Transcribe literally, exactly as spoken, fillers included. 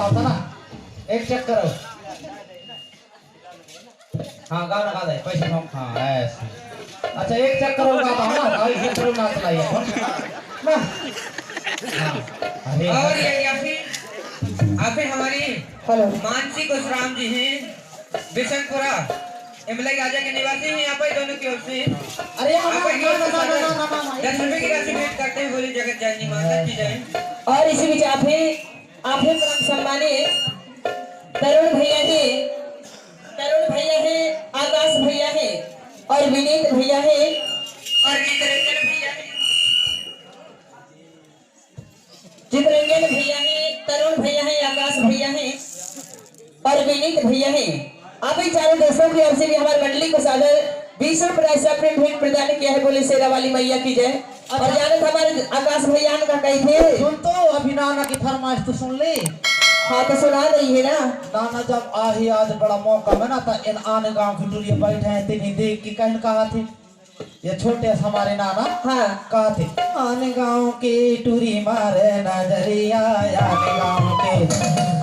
होता ना, एक चेक करो। हाँ, गाना गा दे, पैसे कम। हाँ, ऐसे। अच्छा, एक चेक करो, गाता हूँ ना, भाई, ये करो, नाच लाइए, कौन? ना। हाँ। अरे, और ये, या फिर, या फिर हमारी हेलो। मानसी कुशराम जी हैं, बिशनपुरा, एमएलए राजा के निवासी हैं, यहाँ पर दोनों की ओर से। अरे, हाँ, आप हाँ, हाँ, हाँ, हाँ, हाँ, हाँ, हाँ, दस रुपए की राशि भेंट करते हैं, बोले जगत जननी माता की जय। और इसी बीच आप ही, आप ही परम सम्मानित तरुण भैया जी, तरुण भैया है, आकाश भैया है और विनीत भैया है और चित्रंजन भैया है। चित्रंजन भैया है, तरुण भैया है, आकाश भैया है और विनीत भैया है। आप ही चारों दोस्तों की ओर से भी हमारी मंडली को सादर बीस रुपए राशि अपने भेंट प्रदान किया है। बोले शेरा वाली मैया की जय। और अच्छा। जानत हमारे आकाश भैया ने का कही थे। सुन तो, अभी नाना की फरमाइश तो सुन ले। हाँ, तो सुना दे ये ना। नाना, जब आही आज बड़ा मौका में ना, तो इन आने गांव की टुरी बैठे हैं, तिन्ही देख के कहन कहा थे, ये छोटे से हमारे नाना हाँ। कहा थे, आने गांव की टुरी मारे नजरिया, आने गांव के